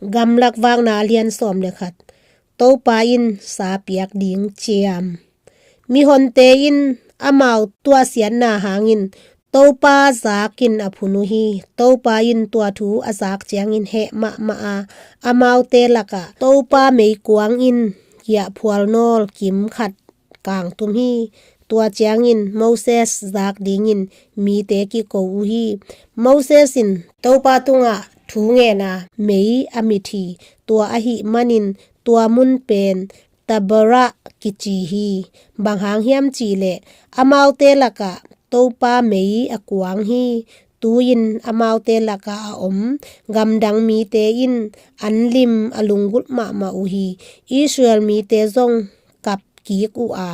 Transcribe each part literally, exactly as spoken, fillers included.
Gamlak Vakna a lian sawm le khat. Topa in sa piak ding ciam. Mihonte in amau tuahsiatna hangin Topa zakin a phun uh hi. Topa in tua thu a zak ciangin heh mahmah a, amaute lakah Topa meikuang in giahphual nawl kim khat kangtum hi. Tua ciangin Moses zak dingin mite kiko uh hi. Moses in Topa tungah thu ngen a, mei a mit hi. Tua ahih manin tua mun pen Taberah kici hi. Bang hang hiam cihleh, amaute lakah Topa mei a kuang hi. Tu-in amaute lakah a om gamdang mite in an lim a lunggulh mahmah uh hi. Israel mite zong kap kik uh a,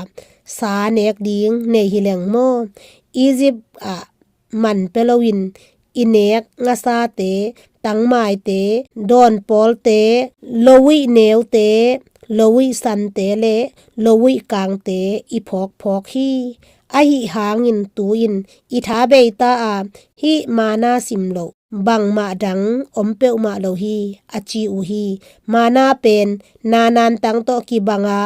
sa nek ding nei hi leng maw? Egypt ah man pia loin i nek ngasate, tangmaite, dawnpawlte, lo-ih neute, lo-ih sante le lo-ih kangte i phawkphawk hi. Ahi hangin tu-in i tha bei ta a, hih manna sim loh bangmah dang om peuhmah lo hi, a ci uh hi. Manna pen nanan tang tawh kibang a,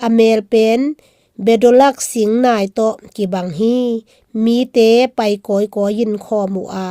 a mel pen bedolak singnai tawh kibang hi. Mite pai kawikawi-in khawm uh a,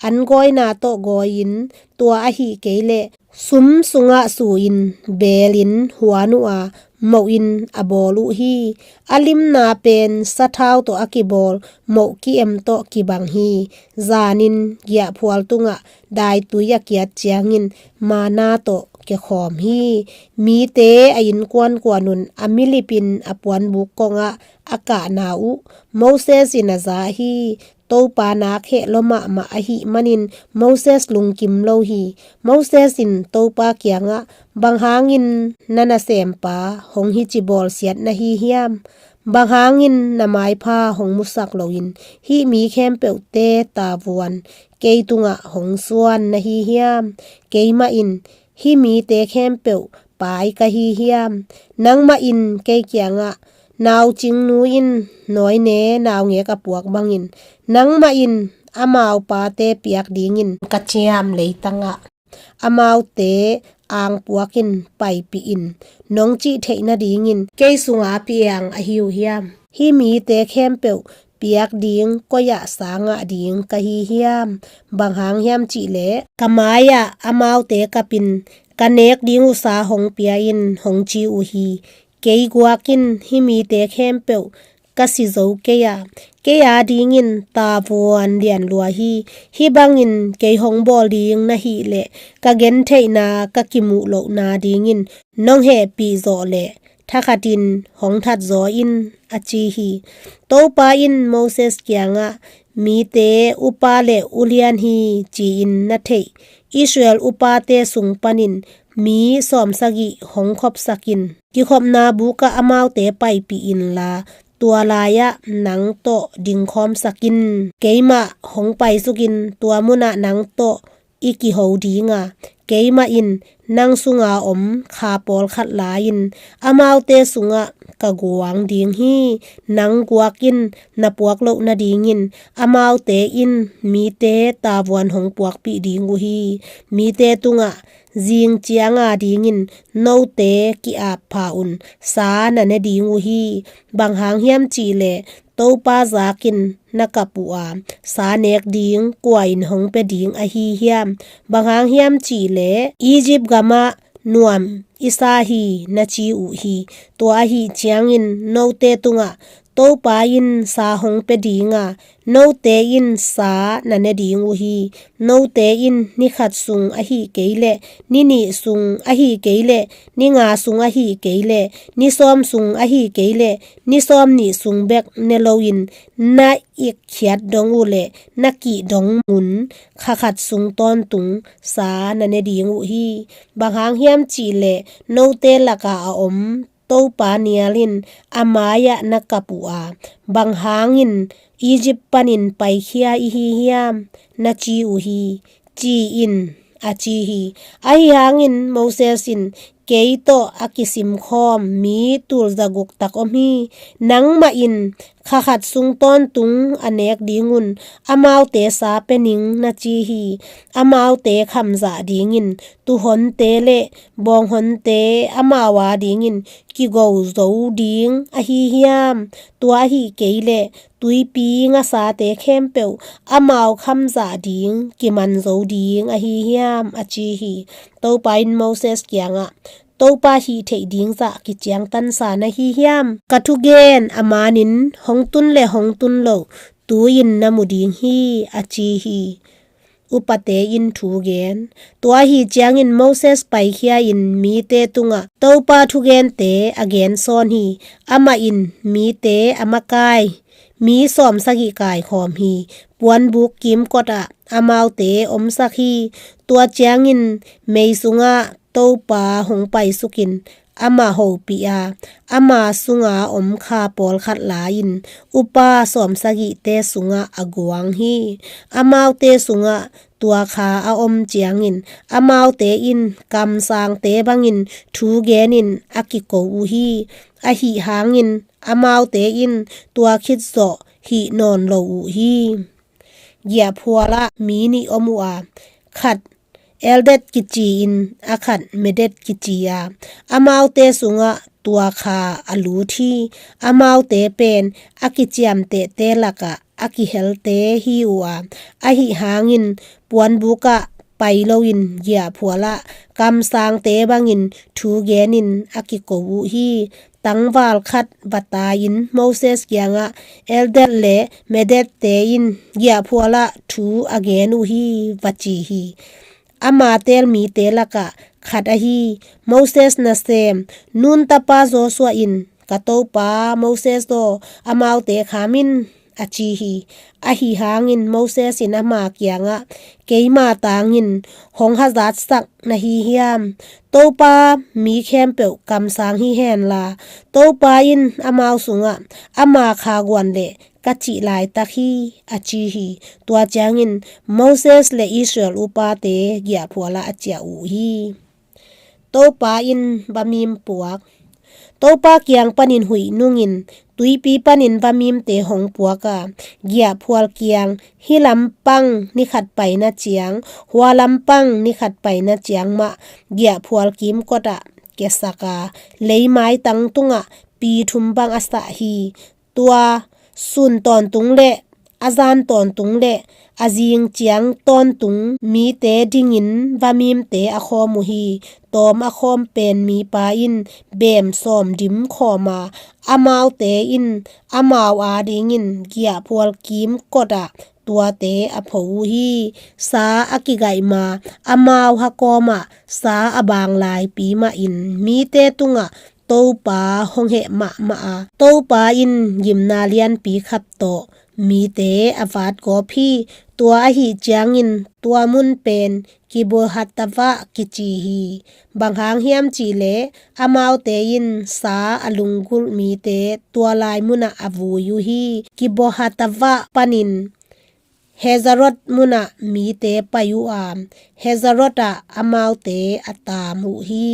an gawina tawh gawi-in, tua ahih kei leh sum sungah su-in, beelin huan uh a, mohin a bawl uh hi. A limna pen sathau tawh a kibawl moh ki-em tawh kibang hi. Zanin giahphual tungah daitui a kiat ciangin manna tawh kikhawm hi. Mite a innkuankuan un a milipin a puanbuk kongah a kahna uh Moses in a za hi. Topa nak heh lua mahmah ahih manin Moses lungkim lo hi. Moses in Topa kiangah, "Bang hangin na nasempa hong hici bawlsiat na hi hiam? Bang hangin na maipha hong musak loin hih mi khempeuhte tavuan kei tungah hong suan na hi hiam? Keimah in hih mite khempeuh pai ka hi hiam? Nangmah in kei kiangah, 'Naucingnu in nawine naungek a puak bangin, nangmah in amau pate piak dingin ka ciam leitangah amaute angpuakin paipih in,' nong cih theih nadingin kei sunga piang ahi uh hiam? Hih mite khempeuh piak ding koi-ah sa ngah ding ka hi hiam? Bang hang hiam cihleh, ka mai-ah amaute kapin, 'Ka nek ding uh sa hong pia in,' hong ci uh hi. Kei guak in hih mite khempeuh ka si zo kei a, kei adingin tavuan lian lua hi. Hih bangin kei hong bawl ding na hih leh, ka gentheihna ka kimuh lohna dingin nong hehpih zawh leh thakhatin hong thatzaw in, a ci hi. Topa in Moses kiangah, "Mite upa le ulian hi," ci-in na theih Israel upate sung panin mi sawmsagih hong khopsak in, kikhopna bukah amaute paipih inla, tua lai-ah nang tawh dingkhawmsak in. Keimah hong paisukin tua munah nang tawh i kiho ding a, keimah in nang sunga om kha pawlkhat la-in amaute sungah ka guang ding hi. Nang guak in na puak loh nadingin amaute in mite tavuan hong puakpih ding uh hi. Mite tungah, 'Zing ciang adingin note ki-ap pha un, sa na ne ding uh hi. Bang hang hiam cihleh, Topa zakin na kap uh a, sa nek ding kua in hong pia ding ahi hiam? Bang hang hiam cihleh, Egypt gamah nuam i sa hi, na ci uh hi. Tua ahih ciangin note tungah Topa in sa hong pia ding a, note in sa na ne ding uh hi. Note in ni khat sung ahih kei leh, ni nih sung ahih kei leh, ni nga sung ahih kei leh, ni sawm sung ahih kei leh, ni sawm nih sung bek ne loin, na ikkhiat dong uh leh na kih dong mun kha khat sung tawntung sa na ne ding uh hi. Bang hang hiam cihleh, note lakah a om Topa nial in a mai-ah na kap uh a, bang hangin Egypt panin paikhia i hi hiam? Na ci uh hi, ci-in, a ci hi. Ahi hangin Moses in, "Kei tawh a kisimkhawm mi tulzaguk tak om hi. Nangmah in kha khat sung tawntung a nek dingun amaute sa pe ning, na ci hi. Amaute khamzah dingin tuuhonte le bawnghonte amau adingin kigo zo ding ahi hiam? Tua ahih kei leh tuipi ngasate khempeuh amau khamzah ding kiman zo ding ahi hiam? a ci hi. Topa in Moses kiangah, Topa hih theih ding zah kiciangtansa na hi hiam? Ka thugen a manin hong tun le hong tun loh tu-in na mu ding hi, a ci hi. Upate in thu gen. Tua ahi ciangin Moses paikhia-in mite tungah Topa thugente a gensawn hi. Amah in mite a makai mi sawmsagih kaikhawm hi. Puanbuk kimkotah amaute omsak hi. Tua ciangin mei sungah Topa hong paisukin amah hopih a, ama sunga om kha pawlkhat la-in upa sawmsagihte sungah a guang hi. Amaute sungah tua kha a om ciangin amaute in kamsangte bangin thu genin a kiko uh hi. Ahi hangin amaute in tua khit zawh hih nawn lo uh hi. Giahphualah mi nih om uh a, khat Eldad kici-in a khat Medad kici a, amaute sungah tua kha a lut hi. Amaute pen a kiciamtehte lakah a kihelte hi uh a, ahi hangin puanbukah pai loin giahphualah kamsangte bangin thu genin a kiko uh hi. Tangval khat va tai-in Moses kiangah, Eldad le Medadte in giahphualah thu a gen uh hi, va ci hi. Ama teel mite lakah khat ahi Moses nasem Nun tapa Joshua in, ka topa Moses aw, amaute kham in, a ci hi. Ahi hangin Moses in ama kiangah, keima tangin hong hazatsak na hi hiam? Topa mi khempeuh kamsang hi henla, Topa in amau sungah ama kha guan le ka cih laitak hi, a ci hi. Tua ciangin Moses le Israel upate giahphualah a ciah uh hi. Topa in vamim puak. Topa kiang panin huih nungin tuipi panin vamimte hong puak a, giahphual kiang hih lampang ni khat paina ciang, hua lampang ni khat paina ciang mah giahphual kimkotah kiasak a, leimaitang tungah pi thum bang a sah hi. Tua sun tawntung le a zan tawntung le a zing ciang tawntung mite dingin vamimte a khawm uh hi. Tawm a khawm pen mipa in beem sawm dim khawm a, amaute in amau adingin giahphual kimkotah tuate a pho uh hi. Sa a kigaih ma amau hakawmah sa a bang laipi mahin mite tungah Topa hong heh mahmah a, Topa in gimna lianpi khat tawh mite a vatgawp hi. Tua ahi ciangin tua mun pen Kibohatava kici hi. Bang hang hiam cihleh amaute in sa a lunggulh mite tua lai munah a vui uh hi. Kibohatava panin Hazerot munah mite pai uh a, Hazerot ah amaute a taam uh hi.